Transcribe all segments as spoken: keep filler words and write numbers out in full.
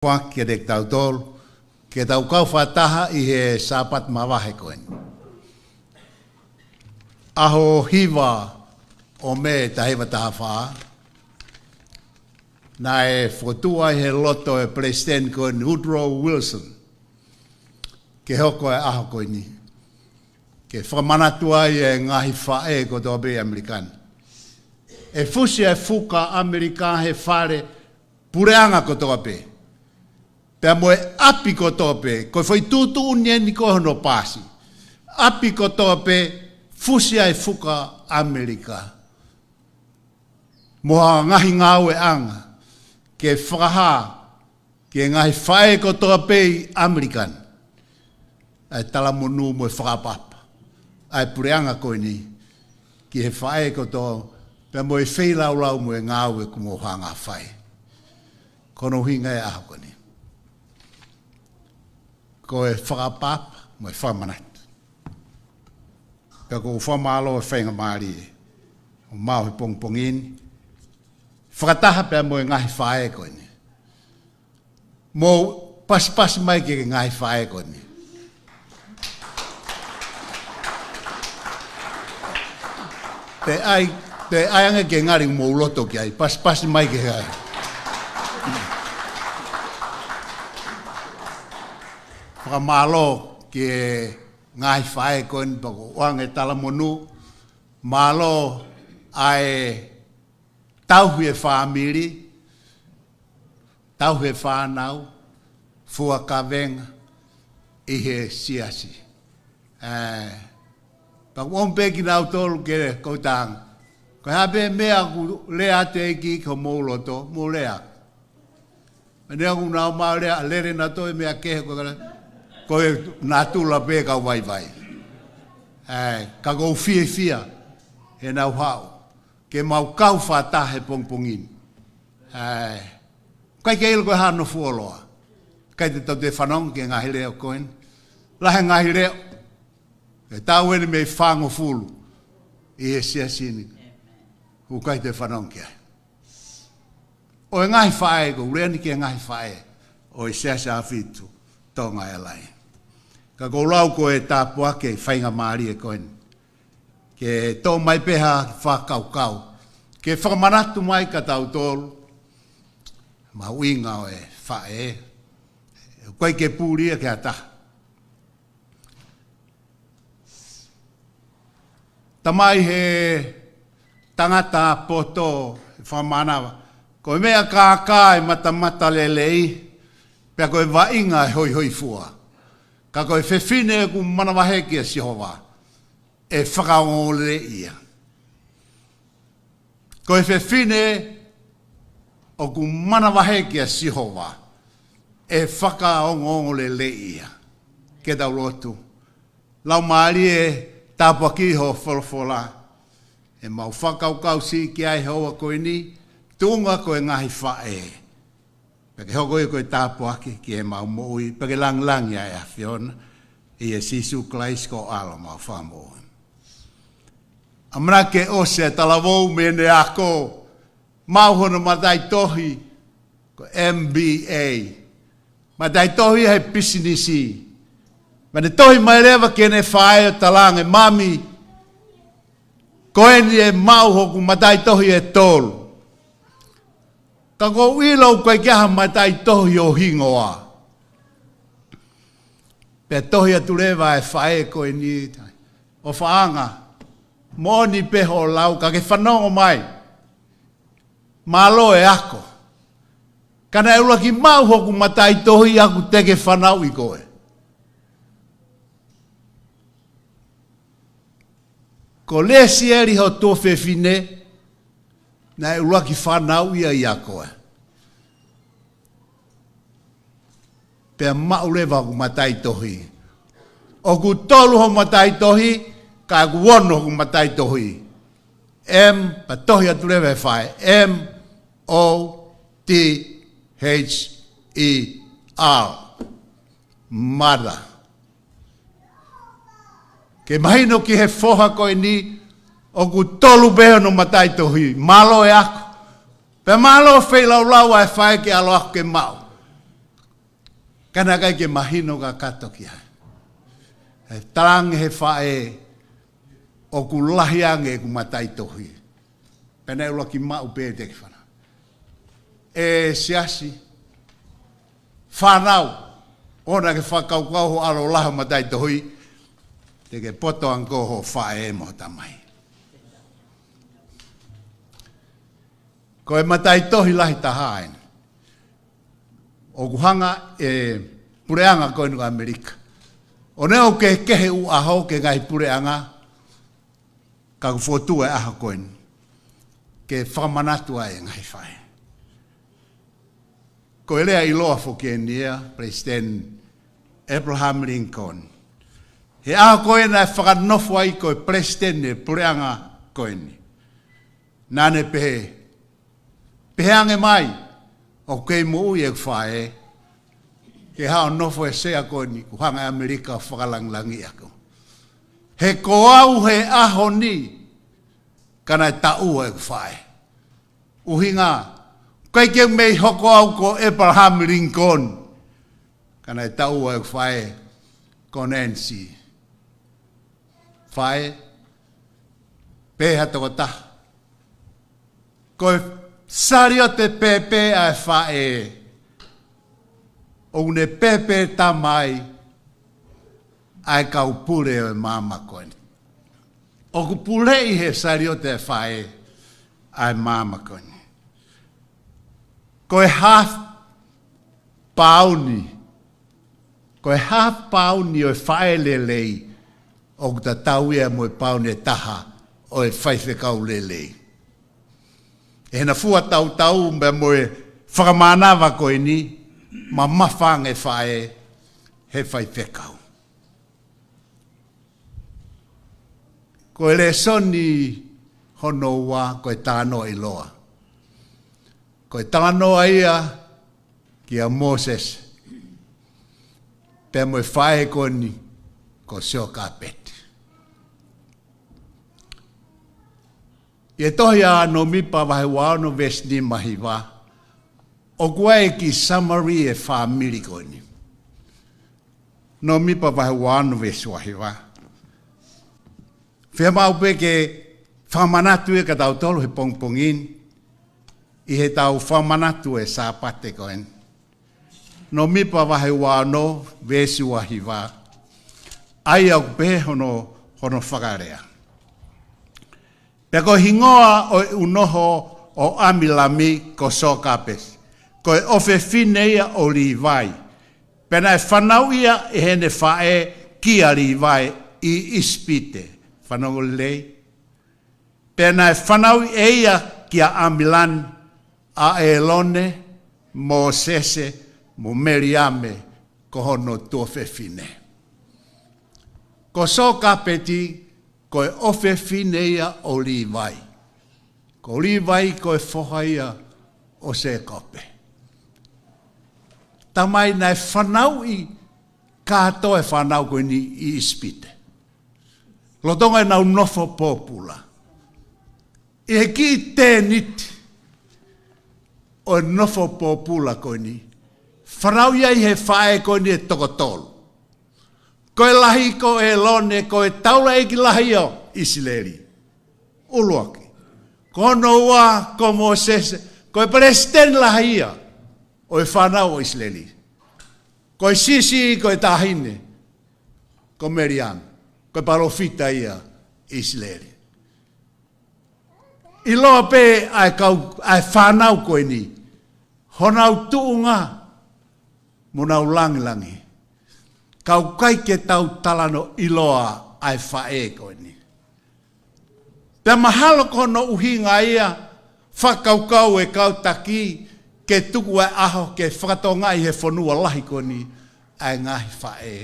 Kuaki kiate kitautolu, ke tau kau fakataha ʻi he Sāpate mavahe ko eni. ʻAho hiva ʻo Mē taha hiva taha fā, naʻe fokotuʻu ai he loto ʻo e Palesiteni ko eni Woodrow Wilson, ke hoko e ʻaho ko eni, ke fakamanatu ai e ngaahi faʻē kotoa pē ʻi ʻAmelika ni. ʻE fusi e fuka ʻAmelika he fale puleʻanga kotoa pē, pea mo e ʻapi kotoa pē, ko e foʻi tuʻutuʻuni eni ko hono pasi. ʻApi kotoa pē, fusi ai e fuka ʻAmelika. Mo ha ngaahi ngāueʻanga, ke fakahā ki he ngaahi faʻē kotoa pē ʻi ʻAmelika ni ʻa e talamonū mo e fakaʻapaʻapa ʻa e puleʻanga ko eni ki he faʻē kotoa, pea mo e feilaulau mo e ngāue kuo mou hanga ʻo fai. Ko hono ʻuhinga e ʻaho ko eni, ko e fakaʻapaʻapa mo e fakamanatu. Pea ʻoku ou fakamālō e faingamālie ʻo maʻu he pongipongi ni, fakataha pea mo e ngaahi faʻē ko eni. Mou pasipasi mai ki he ngaahi faʻē ko eni. Pea ʻai, pea ʻai ange ke ngali mou loto ki ai, pasipasi mai ki he ngaahi. Fakamālō ki he ngaahi faʻē ko eni pea ʻoku ʻoange talamonū. Mālō ʻa e tauhi e fāmili, tauhi e fānau, fua kavenga ʻi he siasi. Ē, pea ʻoku ʻomi pē kinautolu ke kau tānga. Ko e hā pē meʻa ʻoku lea atu e ʻEiki ki homou loto, mou lea. Mene aku nau mau lea, lele na toe meʻa kehe ko e kala, ko e natula pē kau vaivai. Ē, ka ʻoku ou fiefia he nau haʻu ke mau kau fakataha he pongipongi ni. Ē, ʻikai ke ʻilo ko e hā hono fuoloa. ʻIkai te tau toe fanongo ki he ngaahi leʻo ko eni. Lahi e ngaahi leʻo ʻe taʻu eni mei fāngofulu ʻi he siasi ni ʻoku ʻikai te fanongo ki ai. ʻO e ngaahi faʻē, ʻoku ou lea ni ki he ngaahi faʻē ʻo e Siasi ʻAhofitu Tonga Airline. Ka ʻoku ou lau ko e tāpuaki e faingamālie ko eni ke tō mai pē ha fakakaukau ke fakamanatu mai kia tautolu mahuʻinga ʻo e faʻē. ʻOku ʻikai ke puli ia ki ha taha. Tamai he tangata poto, fakamānava, ko e meʻa kākā e matamata lelei, pea ko e vaʻinga e hoihoifua. Ka ko e fefine ʻoku manavahē kia Sihova, ʻe fakaongoongoleleiʻi ia. Ko e fefine ʻoku manavahē kia Sihova, ʻe fakaongoongoleleiʻi ia. Ke tau lotu. Laumālie, tāpuakiʻi hoʻo folofola, ʻemau fakakaukau siʻi ki ai he houa ko eni, tuʻunga ko e ngaahi faʻē. Pea ke hoko ia ko e tāpuaki ki heʻemau moʻui, pea ke langilangiʻia ʻa e ʻAfiona, ʻia Sīsū Kalaisi ko ho ʻAlo mo homau Fakamoʻui. ʻAmanaki ke ʻosi e talavou mei heʻene ako, maʻu hono mataʻitohi ko e M B A. Mataʻitohi he pisinisi. Pea ne tohi mai leva ki heʻene faʻē ʻo talaange, Mami, ko eni ʻe maʻu hoku mataʻitohi ʻe tolu. Ka ʻoku ou ʻilo ʻoku ʻikai ke ʻi ai ha mataʻitohi ʻo hingoa. Pea tohi atu leva e faʻē ko eni, ʻOfaʻanga, moʻoni pē hoʻo lau, ka ke fanongo mai. Mālō e ako. Ka naʻe ʻuluaki maʻu hoku mataʻitohi ʻaʻaku te ke fanauʻi koe. Ko Lesieli ho tuofefine, naʻe ʻuluaki fanauʻi ia ʻia koe. Pea maʻu leva hoku mataʻitohi. ʻOku tolu hoku mataʻitohi, ka ʻoku ono hoku mataʻitohi. M, pea tohi atu leva e faʻē. M O T H E R. Mother. Ke mahino ki he foha ko eni, ʻoku tolu pē hono mataʻitohi, mālō e ako. Pea mālō feilaulau ʻa e faʻē ke ʻalu ʻo ako ke maʻu. Ka naʻe ʻikai ke mahino kakato ki ai. He talaange he faʻē ʻoku lahi ange ʻeku mataʻitohi. Pea naʻe ʻuluaki maʻu pē te ke fanau. ʻE siasi, fanau, ʻoua naʻa ke fakakaukau hoʻo ʻalu ʻo lahi ho mataʻitohi, te ke poto ange koe ho faʻē mo ho tamai. Ko e mataʻitohi lahi taha eni ʻoku hanga ʻe he puleʻanga ko eni ʻo ʻAmelika. ʻO neongo ʻoku kehekehe ʻū ʻaho ki he ngaahi puleʻanga, ka ʻoku fotu e ʻaho ko eni ke fakamanatu ai e ngaahi faʻē. Ko e lea ʻiloa foki eni ʻa Palesiteni Abraham Lincoln. He ʻaho ko ē naʻe fakanofo ai ko e palesiteni e puleʻanga ko eni, naʻa ne pehē, pehē ange mai, ʻoku kei moʻui ʻeku faʻē, ke haʻu ʻo nofo he sea ko eni, kuo hanga ʻe ʻAmelika ʻo fakalangilangiʻi ʻaku. He ko au he ʻaho ni, ka naʻe taʻua ʻeku faʻē. ʻUhinga, ʻikai ke mei hoko au ko Abraham Lincoln, ka naʻe taʻua ʻeku faʻē ko Nancy. Faʻē, pehē ha tokotaha, ko e saliote pēpē ʻa e faʻē, ʻoku ne pēpē tamai ʻa e kau pule ʻo e māmani ko eni. ʻOku puleʻi he saliote ʻa e faʻē ʻa e māmani ko eni. Ko e half pauni, ko e half pauni ʻo e faʻē lelei, ʻoku tatau ia mo e pauni ʻe taha ʻo e faifekau lelei. ʻI heʻena fua tautau pea mo e fakamānava ko eni, mamafa ange faʻē he faifekau. Ko e lēsoni hono ua, ko e talanoa ʻiloa. Ko e talanoa ia kia Mōsese pea mo e faʻē ko eni ko Siokapeti. ʻI he tohi ʻa Nōmipa vahe ua ono veesi nima hiva, ʻoku ʻi ai e kiʻi summary e fāmili ko eni. Nōmipa vahe ua ono veesi ua hiva. Fiemaʻu pē ke fakamanatu ia kia tautolu he pongipongi ni, ʻi heʻetau fakamanatu e Sāpate ko eni. Nōmipa vahe ua ono veesi ua hiva. ʻA ia ʻoku pehē hono, hono fakalea. Pea ko e hingoa ʻo e ʻunoho ʻo ʻAmilami ko Sokapesi, ko e ʻofefine ia ʻo Līvai. Pea naʻe fanauʻi ia ʻe heʻene faʻē kia Līvai ʻi ʻIsipite. Fanongo lelei. Pea naʻe fanauʻi ʻe ia kia ʻAmilami ʻa ʻĒlone, Mōsese, mo Meliame, ko hono tuofefine. Ko Sokapeti, ko e ʻofefine ia ʻo Līvai. Ko Līvai ko e foha ia ʻo Sēkope. Tamai, naʻe fanauʻi kātoa e fānau ko eni ʻi ʻIsipite. Lolotonga ʻenau nofo pōpula. ʻI he kiʻi tēniti ʻo e nofo pōpula ko eni, fanauʻi ai he faʻē ko eni ʻe toko tolu. Ko e lahi ko ʻĒlone, ko e taulaʻeiki lahi ʻo ʻIsileli. ʻUluaki. Ko hono ua ko Mōsese, ko e palesiteni lahi ia ʻo e fānau ʻo ʻIsileli. Ko e siʻisiʻi, ko e taʻahine ko Meliame, ko e palōfita ia ʻi ʻIsileli. ʻIloa pē ʻa e kau, ʻa e fānau ko eni, honau tuʻunga mo honau langilangi. Ka ʻoku ʻikai ke tau talanoa ʻiloa ʻa e faʻē ko eni. Pea mahalo ko hono ʻuhinga ia, fakakaukau e kau taki, ke tuku e ʻaho ke fakatokangaʻi he fonua lahi ko eni ʻa e ngaahi faʻē.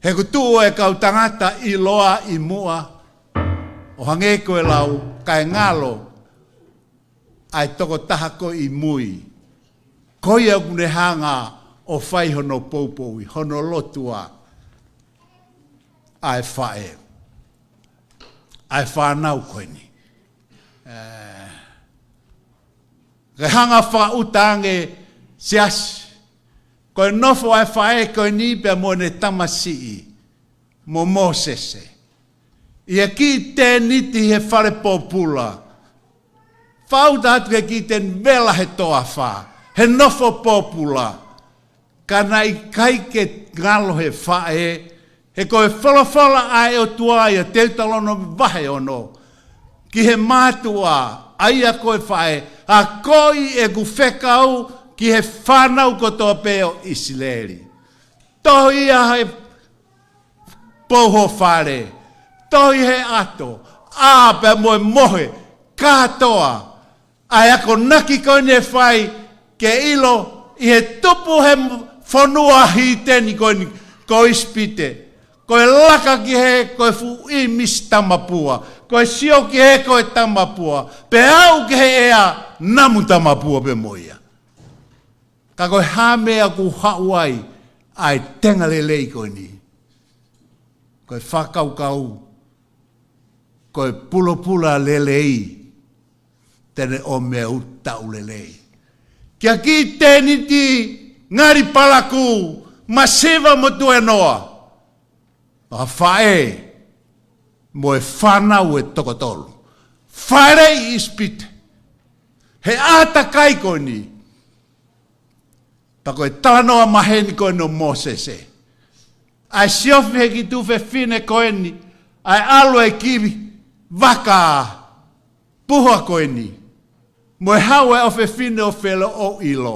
He ʻoku tuʻu e kau tangata ʻiloa ʻi muʻa, ʻo hangē ko e lau, kae ngalo ʻa e tokotaha ko ē ʻi mui. Ko ia ʻoku ne hanga ʻo fai hono poupouʻi, hono lotua ʻa e faʻē, ʻa e fānau ko eni. Ē, ke hanga fakaʻuta ange siasi, Ko e nofo ʻa e faʻē ko eni pea mo ʻene tamasiʻi, mo Mōsese, ʻi he kiʻi tēniti he fale pōpula. Fakaʻuta atu ki he kiʻi tēniti, vela he toafa, he nofo pōpula. Ka naʻe ʻikai ke ngalo he faʻē, he ko e folofola ʻa e ʻOtua ʻia Teutalōnome vahe ono ki he mātuʻa, ʻa ia ko e faʻē, akoʻi ʻeku fekau ki he fānau kotoa pē ʻo ʻIsileli. Tohi ia he pou ho fale, tohi he ʻato, ʻā pea mo e mohe kātoa, ʻa e akonaki ko eni ʻe fai ke ʻilo ʻi he tupu he fonua hiteni ko eni ko ʻIsipite, ko e laka ki hē ko e fuʻu ʻīmisi tamapua, ko e sio ki hē ko e tamapua, pea aʻu ki he ʻea namu tamapua pē mo ia. Ka ko e hā meʻa ʻoku haʻu ai ʻa e tenga lelei ko eni? Ko e fakakaukau, ko e pulopula lelei, te ne ʻomai ʻa e taʻu lelei. Ki he kiʻi tēniti ngali palakū, masiva mo tuēnoa, ʻa e faʻē mo e fānau ʻe toko tolu. Fāʻeleʻi ʻIsipite he ʻātakai ko eni. Pea ko e talanoa maheni ko eni ʻo Mōsese, ʻa e siofi he kiʻi tuofefine ko eni, ʻa e ʻalu e kiʻi vaka puha ko eni, mo e haʻu e ʻofefine ʻo Felo ʻo ʻilo.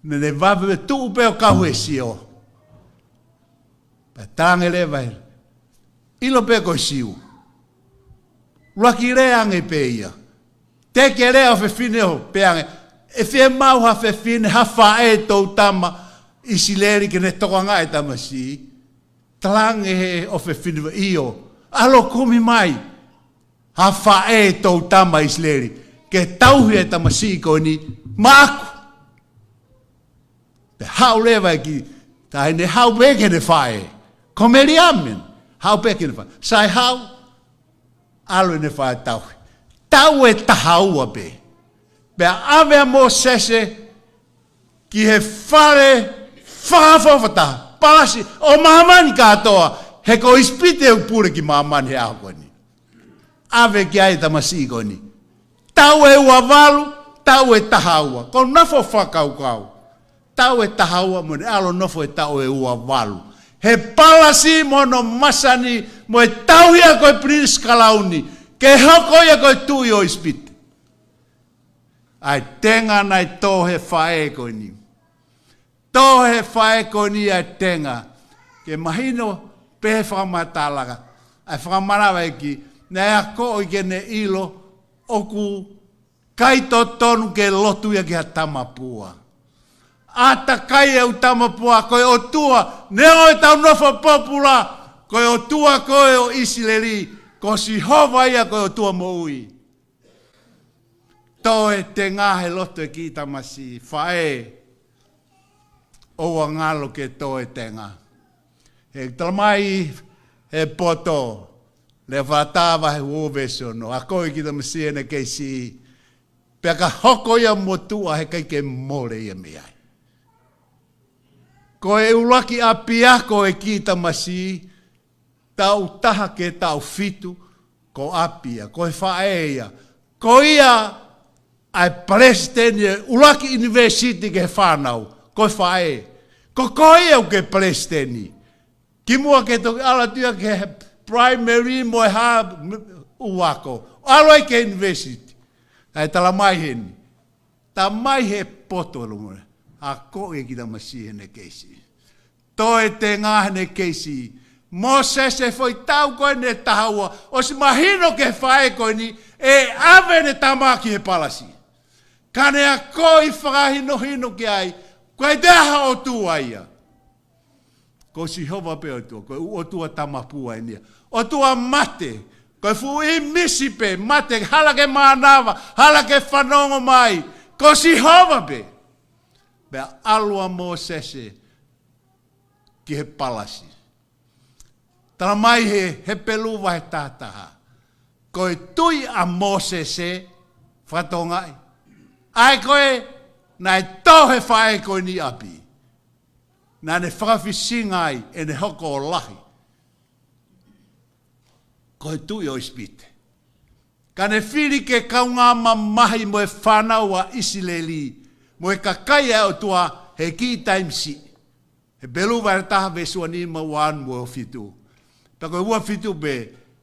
Naʻa ne vave tuʻu pē ʻo kau he sio. Pea talaange leva ē, ʻilo pē ko e Siu. ʻUluaki lea ange pē ia. Teʻeki lea ʻofefine ʻo pehē ange, ʻe fiemaʻu ha fefine, ha faʻē ʻe toʻutama ʻIsileli ke ne tokangaʻi e tamasiʻi. Talaange he ʻofefine, ʻio, ʻalu ʻo kumi mai ha faʻē ʻe toʻutama ʻIsileli ke tauhi e tamasiʻi ko eni maʻaku. Pea haʻu leva e kiʻi taʻahine, haʻu pē ki heʻene faʻē. Ko Meliami eni, haʻu pē ki heʻene faʻē. Sai, haʻu, ʻalu ʻene faʻē ʻo tauhi. Taʻu ʻe taha ua pē, pea ʻave ʻa Mōsese ki he fale fakaʻofoʻofa taha, palasi ʻo māmani kātoa, he ko ʻIsipite ʻoku pule ki māmani he ʻaho ko eni. ʻAve ki ai e tamasiʻi ko eni. Taʻu ʻe ua valu, taʻu ʻe taha ua. Ko e nofo fakakaukau. Taʻu ʻe taha ua mo ʻene ʻalu ʻo nofo he taʻu ʻe ua valu he palasi mo hono masani mo e tauhi ia ko e pilinisi kalauni, ke hoko ia ko e tuʻi ʻo ʻIsipite. ʻA e tenga naʻe tō he faʻē ko eni. Tō he faʻē ko eni ʻa e tenga. Ke mahino pē he fakamatala, ʻa e fakamanava ʻEiki, naʻe akoʻi ke ne ʻilo ʻoku ʻikai totonu ke lotu ia ki ha tamapua. ʻĀtakai e ʻū tamapua, ko e ʻOtua, neongo ʻetau nofo pōpula, ko e ʻOtua ko ē ʻo ʻIsileli, ko Sihova ia ko e ʻOtua moʻui. Tō e tenga he loto e kiʻi tamasiʻi, faʻē, ʻoua ngalo ke tō e tenga. He talamai he poto, Lea Fakatātā vahe ua veesi ono, akoʻi e kiʻi tamasiʻi heʻene kei siʻi, pea ka hoko ia motuʻa he ʻikai ke mole ia mei ai. Ko e ʻuluaki ʻapiako e kiʻi tamasiʻi, taʻu taha ki he taʻu fitu, ko ʻapi ia, ko e faʻē ia. Ko ia ʻa e palesiteni e ʻuluaki ʻunivēsiti ki he fānau, ko e faʻē. Ko koe ia ʻoku ke palesiteni. Kimuʻa ke toki ʻalu atu ia ki he primary mo e hā, ʻū ako. ʻAlu ai ki he ʻunivēsiti. ʻA e talamai heni. Talamai he poto lungule. Akoʻi e kiʻi tamasiʻi heʻene kei siʻi. Tō e tenga heʻene kei siʻi. Mōsese foʻi taʻu ko eni ʻe taha ua, ʻosi mahino ki he faʻē ko eni, ʻe ʻave ʻene tama ki he palasi. Ka ne akoʻi fakahinohino ki ai, ko e taha ʻOtua ia. Ko Sihova pē ʻOtua, ko e ʻOtua tamapua eni ia. ʻOtua mate, ko e fuʻu ʻīmisi pē, mate, hala ke mānava, hala ke fanongo mai, ko Sihova pē. Pea ʻalu ʻa Mōsese ki he palasi. Talamai he Hepelū vahe taha taha, ko e tui ʻa Mōsese, fakatonga ia, ʻa ia ko e Naʻe tō he faʻē ko eni ʻapi. Naʻa ne fakafisinga ai ʻene hoko ʻo lahi. Ko e tuʻi ʻo ʻIsipite. Ka ne fili ke kaungā mamahi mo e fānau ʻa ʻIsileli, mo e kakai ʻa e ʻOtua he kiʻi taimi siʻi. Hepelū vahe taha veesi ua nima, ua ono mo e ua fitu. Pea ko e ua fitu pē,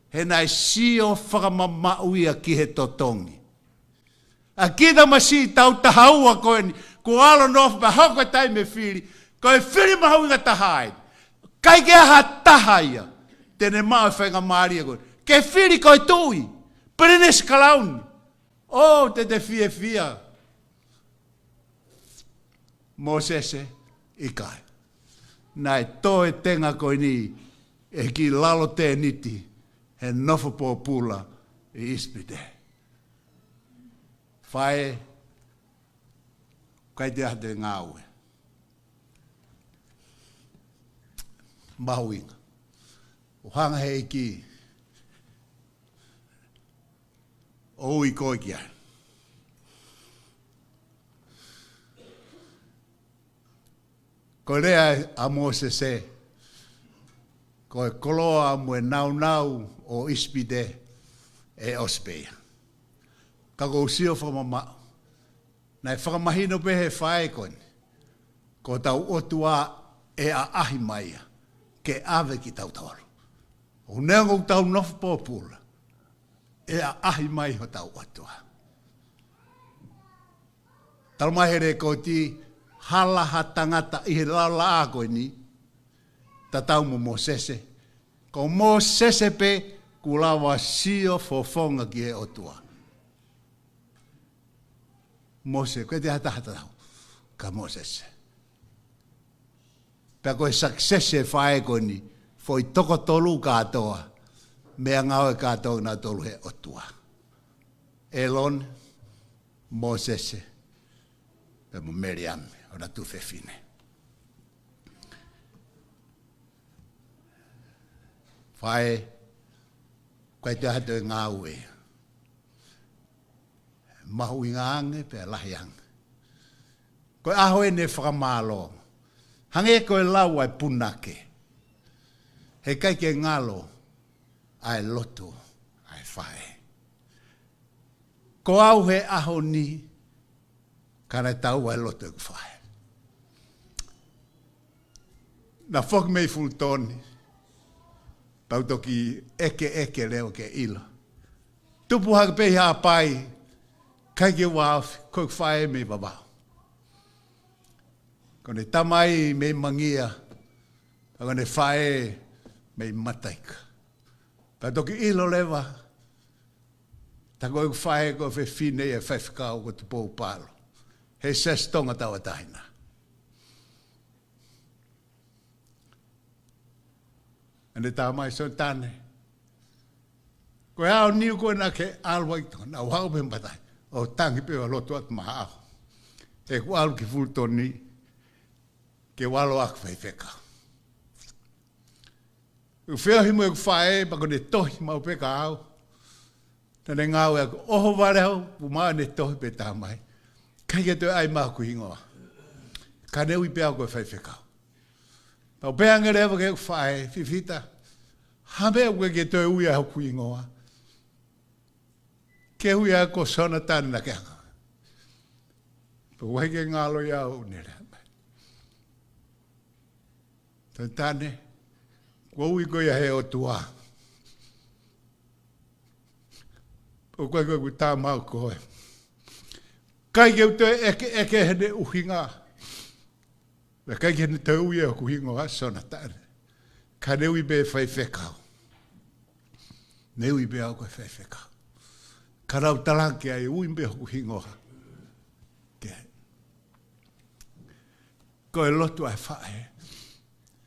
he naʻe sio fakamamaʻu ia ki he totongi. ʻA e kiʻi tamasiʻi taʻu taha ua ko eni, kuo ʻalu ʻo nofo pea hoko e taimi e fili, ko e fili mahuʻinga taha eni. ʻIkai ke ʻi ai ha taha ia te ne maʻu e faingamālie ko eni. Ke fili ko e tuʻi, pilinisi kalauni. ʻŌ, te te fiefia. Mōsese, ʻikai. Naʻe tō e tenga ko eni ʻi he kiʻi lalo tēniti he nofo pōpula ʻi ʻIsipite. Faʻē, ʻikai toe ʻi ai ha toe ngāue mahuʻinga ʻoku hanga he ʻEiki ʻo ui koe ki ai. Ko e lea ʻa Mōsese, ko e koloa mo e nāunau ʻo ʻIsipite ʻe ʻosi pē ia. Ka ʻoku ou sio fakamamaʻu, naʻe fakamahino pē he faʻē ko eni, ko hotau ʻOtua ʻe ʻaʻahi mai ia ke ʻave kitautolu. ʻOku neongo ʻoku tau nofo pōpula, ʻe ʻaʻahi mai hotau ʻOtua. Talamai he lēkooti, hala ha tangata ʻi he laʻā ko eni, tatau mo Mōsese. Ko Mōsese pē kuo lava sio fofonga ki he ʻOtua. Mōsese, ʻikai toe ʻi ai ha taha tatau kia Mōsese. Pea ko e success e faʻē ko eni, foʻi toko tolu kātoa, meʻangāue kātoa kinautolu he ʻOtua. ʻĒlone, Mōsese, pea mo Meliame, ʻo na tuofefine. Faʻē, ʻikai toe ʻi ai ha toe ngāue mahuʻinga ange pea lahi ange. Ko e ʻaho eni e fakamālō. Hangē ko e lau ʻa e punake, heʻikai ke ngalo ʻa e lotu ʻa e faʻē. Ko au he ʻaho ni, ka naʻe tau ʻa e lotu ʻeku faʻē. Na foki mei Fulutoni, pea u toki ʻekeʻeke leva ke ʻilo. Tupu hake pē ʻi Haʻapai, ʻikai ke u aofi, ko ʻeku faʻē mei Vavaʻu. Ko ʻene tamai mei Mangia, pea ko ʻene faʻē mei Mataika. Pea toki ʻilo leva, tā ko ʻeku faʻē ko e fefine ia ʻa e faifekau ko Tupou Palo, he Siasi Tonga Tauʻatāina. ʻEne tamai, Sonitane, ko e ʻaho ni ko ē naʻa ke ʻalu ai ki Tonga, naʻa ku haʻu pē matai, ʻo tangi pē ʻo lotu atu maʻau. He ʻoku ou ʻalu ki Fulutoni ke u ʻalu ʻo ako faifekau. ʻOku ou feohi mo ʻeku faʻē, pea ko ʻene tohi maʻu pē kia au. Naʻa ne ngāue ʻaki, ʻohovale au, pea maʻu ʻene tohi pē, tamai, ʻikai ke toe ʻai mai hoku hingoa, ka ne ui pē au ko e faifekau. Pea u pehē ange leva ki heʻeku faʻē, Fifita, hā e meʻa ʻoku ʻikai ke toe ui ai hoku hingoa? Ke ui au ko Sonitane naʻa ke hanga. Pea ʻoku ʻikai ke ngalo ia ʻo ne lea mai. Sonitane, kuo ui koe ia he ʻOtua. ʻOku ʻikai ko ʻeku tama au koe. ʻIkai ke u toe ʻekeʻeke heʻene ʻuhinga. Pea ʻikai ke ne toe ui hoku hingoa Sonitane. Ka ne ui pē faifekau. Ne ui pē au ko e faifekau. Ka naʻa ku talaki ai, ui pē hoku hingoa. Ke. Ko e lotu ʻa e faʻē.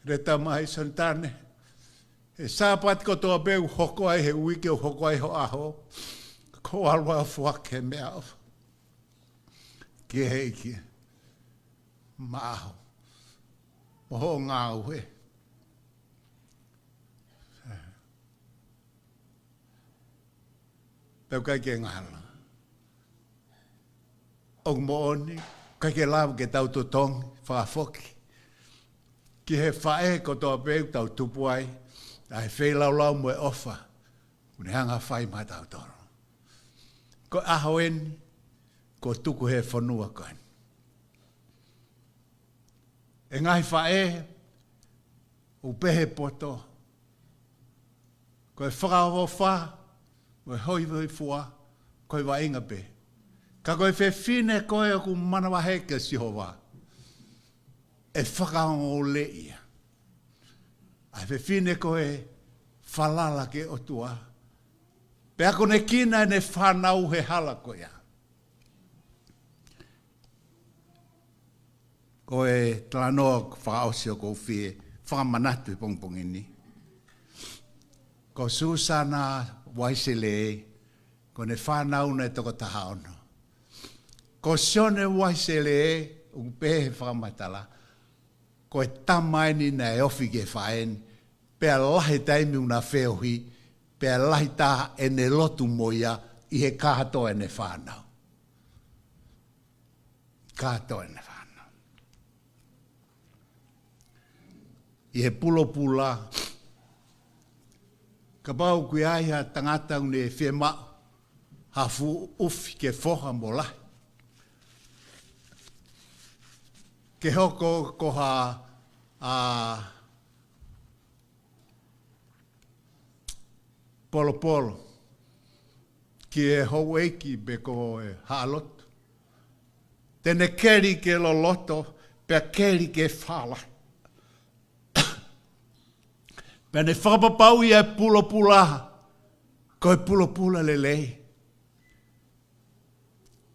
Lea, tamai, Sonitane, he Sāpate kotoa pē ʻoku hoko ai, he uike ʻoku hoko ai ho ʻaho, ko e ʻalu ʻo foaki e meʻaʻofa ki he ʻEiki maʻau mo hoʻo ngāue. Pea ʻoku ʻikai ke ngalo. ʻOku moʻoni, ʻIkai ke lava ke tau totongi fakafoki ki he faʻē kotoa pē ʻoku tau tupu ai ʻa e feilaulau mo e ʻofa kuo ne hanga ʻo fai maʻatautolu. Ko e ʻaho eni kuo tuku he fonua ko eni. ʻE ngaahi faʻē, ʻoku pehē ʻa e poto, ko e fakaʻofoʻofa mo e hoihoifua, ko e vaʻinga pē. Ka ko e fefine ko ē ʻoku manavahē kia Sihova, ʻe fakaongoongoleʻi ia ʻa e fefine ko ē ʻoku falala ki he ʻOtua, pea ʻoku ne kina ʻene fānau he hala ko ia. Ko e talanoa fakaʻosi ʻoku ou fie fakamanatu he pongipongi ni, ko Susana Uaiselē, ko ʻene fānau naʻe toko taha ono. Ko Sione Uaiselē, ʻoku pehē he fakamatala, ko e tama eni naʻe ofi ki he faʻē ni, pea lahi e taimi ʻoku na feohi, pea lahi taha ʻene lotu mo ia ʻi he kātoa ʻene fānau. Kātoa ʻene fānau. ʻI he pulopula, kapau ʻoku ʻi ai ha tangata ʻoku ne fiemaʻu ha fuʻu ʻufi ke foha mo lahi, ke hoko ko ha, ʻa, polopolo ki he houʻeiki pe ko e haʻa lotu, te ne keli ke loloto, pea keli ke fālahi. Pea ne fakapapauʻi ʻa e pulopula ko e pulopula lelei,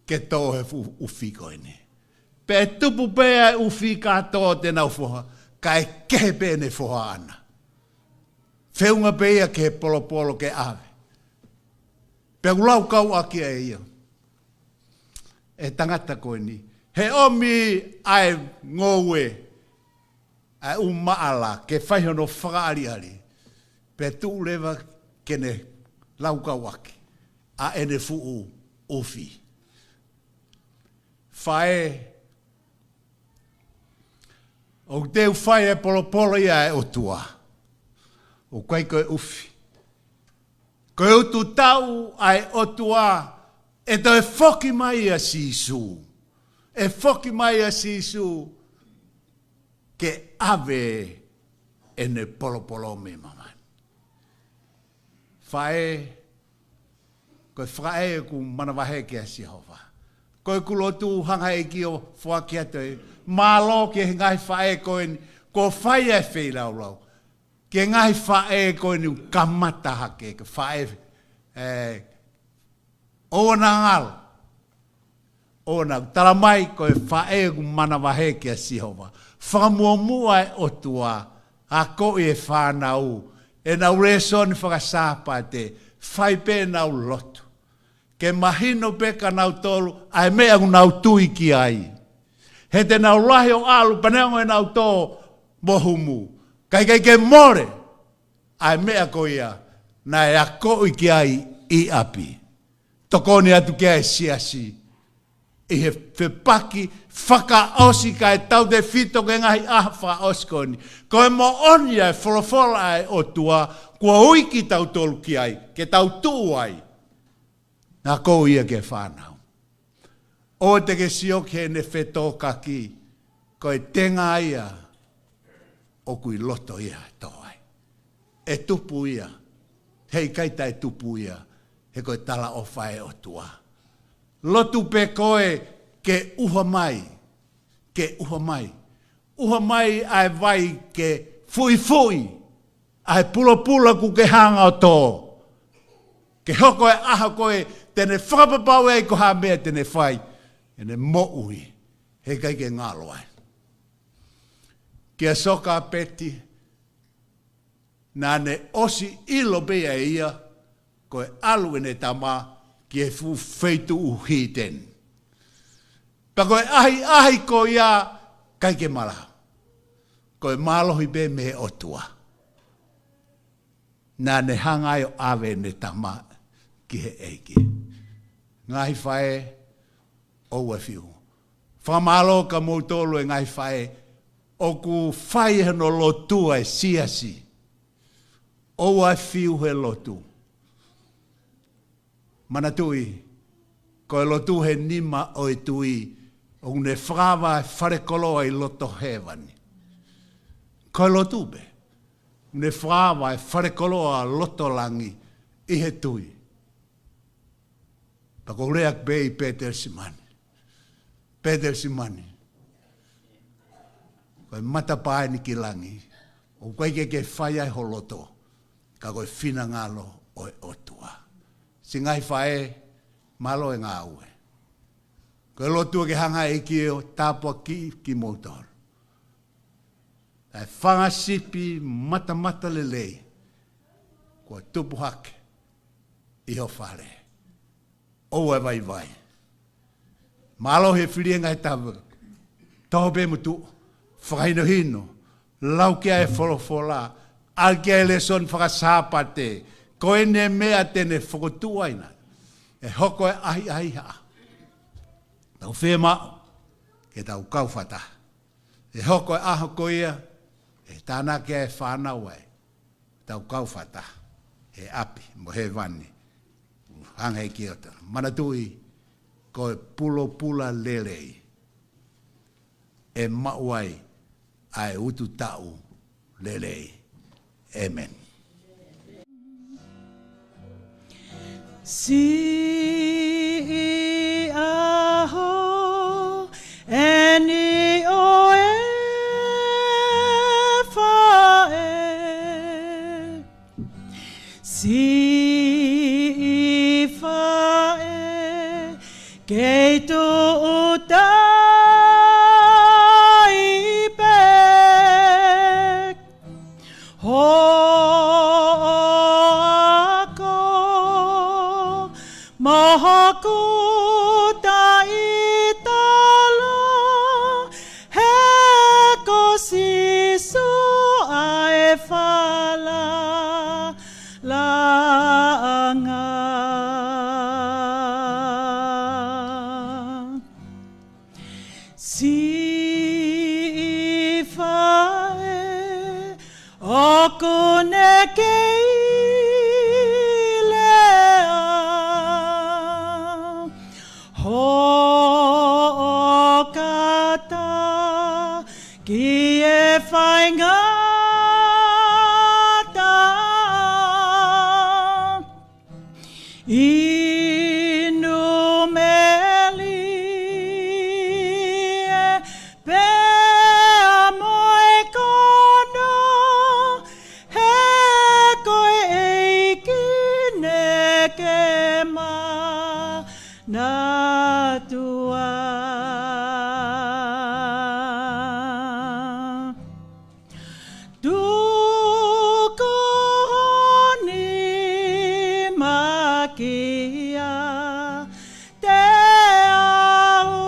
ke tō he fuʻu ʻufi ko eni. Pea ʻe tupu pē ʻa e ʻufi kātoa ʻo te nau foha, kae kehe pē ʻene foha ʻana. Feʻunga pē ia ki he polopolo ke ʻave. Pea ʻoku laukau ʻaki ʻe ia ʻa e tangata ko eni, he ʻomi ʻa e ngoue, ʻa e ʻū maʻala ke fai hono fakaʻaliʻali, pea tuʻu leva ke ne laukau ʻaki ʻa ʻene fuʻu ʻufi. Faʻē, ʻoku teu fai e polopolo ia ʻa e ʻOtua, ʻoku ʻikai ko e ʻufi. Ko e ututaʻu ʻa e ʻOtua, ʻe toe foki mai ʻa Sīsū. ʻE foki mai ʻa Sīsū ke ʻave ʻene polopolo mei māmani. Faʻē, ko e faʻē ʻoku manavahē kia Sihova, ko ʻeku lotu hanga ʻe he ʻEiki ʻo foaki atu e mālō ki he ngaahi faʻē ko eni kuo fai ʻa e feilaulau, ki he ngaahi faʻē ko eni ʻoku kamata hake, ko e faʻē, ē, ʻoua naʻa ngalo. ʻOua naʻa, talamai ko e faʻē ʻoku manavahē kia Sihova. Fakamuʻomuʻa e ʻOtua, akoʻi e fānau ʻenau lēsoni faka-Sāpate, fai pē ʻenau lotu, ke mahino pē kia nautolu ʻa e meʻa ʻoku nau tui ki ai. He te nau lahi ʻo ʻalu pea neongo ʻenau tō mo humu, ka ʻikai ke mole ʻa e meʻa ko ia naʻe akoʻi ki ai ʻi ʻapi. Tokoni atu ki ai e siasi ʻi he fepaki fakaʻosi kae tautefito ki he ngaahi ʻaho fakaʻosi ko eni. Ko e moʻoni ʻa e folofola ʻa e ʻOtua kuo ui kitautolu ki ai, ke tau tuʻu ai. Naʻa ko ia ke fānau. ʻOua te ke sio ki heʻene fetōkaki, ko e tenga ia ʻoku ʻi loto ia ʻe tō ai. ʻE tupu ia, heʻikai taʻe tupu ia, he ko e talaʻofa ʻa e ʻOtua. Lotu pē koe ke ʻuha mai, ke ʻuha mai. ʻUha mai ʻa e vai ke fuʻifuʻi ʻa e pulopula ʻoku ke hanga ʻo tō. Ke hoko e ʻaho ko ē te ne fakapapauʻi ai ko e hā e meʻa te ne fai ʻene moʻui, heʻikai ke ngalo ai. Kia Sokapeti, naʻa ne ʻosi ʻilo pē ʻe ia ko e ʻalu ʻene tama ki he fuʻu feituʻu hīteni. Pea ko e ʻahiʻahi ko ia ʻikai ke malava. Ko e mālohi pē mei he ʻOtua. Naʻa ne hanga ai ʻo ʻave ʻene tama ki he ʻEiki. Ngaahi faʻē, ʻoua ʻe fiu. Fakamālō kia moutolu e ngaahi faʻē ʻoku fai hono lotua e siasi. ʻOua ʻe fiu he lotu. Manatuʻi, ko e lotu he nima ʻo e tui, ʻoku ne fakaava e falekoloa ʻi loto hēvani. Ko e lotu pē, ʻoku ne fakaava e falekoloa loto langi ʻi he tui. Pea ʻoku ou lea pē ʻi Pēteli Simani. Pēteli Simani. Ko e matapā eni ki langi, ʻoku ʻikai ke ke fai ai ho loto, ka ko e finangalo ʻo e ʻOtua. Siʻi ngaahi faʻē, mālō e ngāue. Ko e lotu ke hanga ʻe he ʻEiki ʻo tāpuakiʻi kimoutolu. ʻA e fanga sipi matamatalelei kuo tupu hake ʻi ho fale. ʻOua ʻe vaivai. Mālō he fili e ngaahi tava. Toho pē mo tuʻu. Fakahinohino. Lau ki ai e folofola. ʻAli ki ai e lēsoni fakasāpate. Ko eni e meʻa te ne fokotuʻu ai na. ʻE hoko e ʻahiʻahiʻahi. Tau fiemaʻu ke tau kau fakataha. ʻE hoko e ʻaho ko ia, ʻe tānaki ai e fānau ai, tau kau fakataha he ʻapi mo hēvani. Hanga ʻe he ʻEiki ʻo tala. Manatuʻi, ko e pulopula lelei ʻe maʻu ai ʻa e ututaʻu lelei. ʻĒmeni. Siʻi ʻaho eni ʻo e faʻē. Siʻi faʻē, kei tuʻu tai pē. Hoʻo ako mo hoku taʻitalo, he ko Sīsū ʻa e falalaʻanga. Siʻi faʻē, ʻoku ne kei lea hoʻo kata ki he faingataʻa. ʻI Nūmeli ē pea mo e kono, he ko e ʻEiki ne ke manatua. Tuku ho nima kiate au,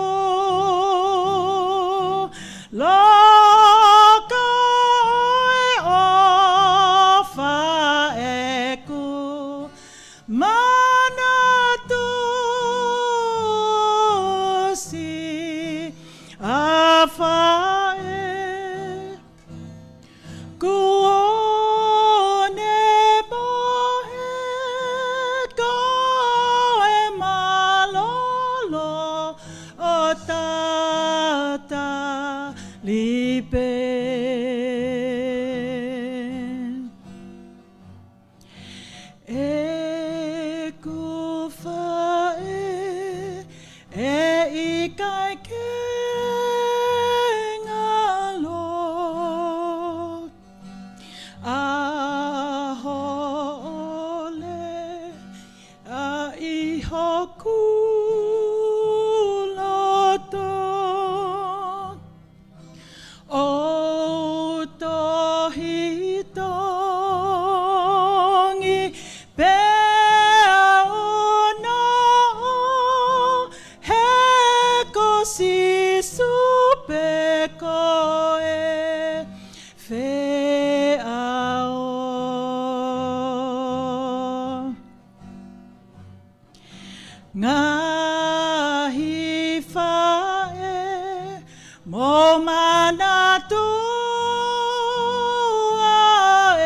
loko ʻo e ʻofa ʻeku manatuʻi, siʻa faʻē. Kuo ne mohe ko e mālōlō ʻo tatali pē. ʻEku faʻē, ʻe ʻikai ke ngalo ʻa hoʻo lea ʻi hoku loto. ʻO Manatuʻa e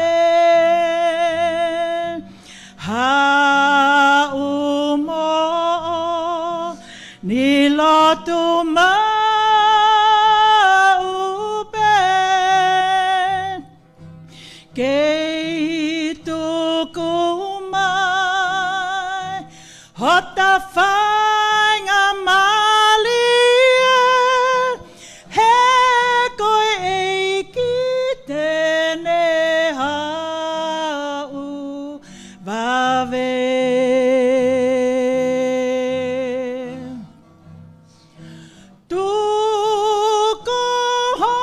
haʻu moʻoni lotu maʻu pē. Kei tuku mai hota faingamālie, he ko e ʻEiki te ne haʻu vave. Tuku ho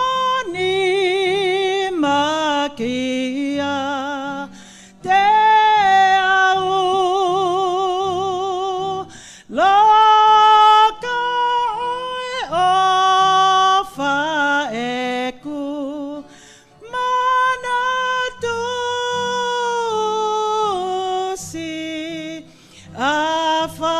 nima kiate au, loka ʻo e ʻofa ʻeku manatuʻi, ʻa fa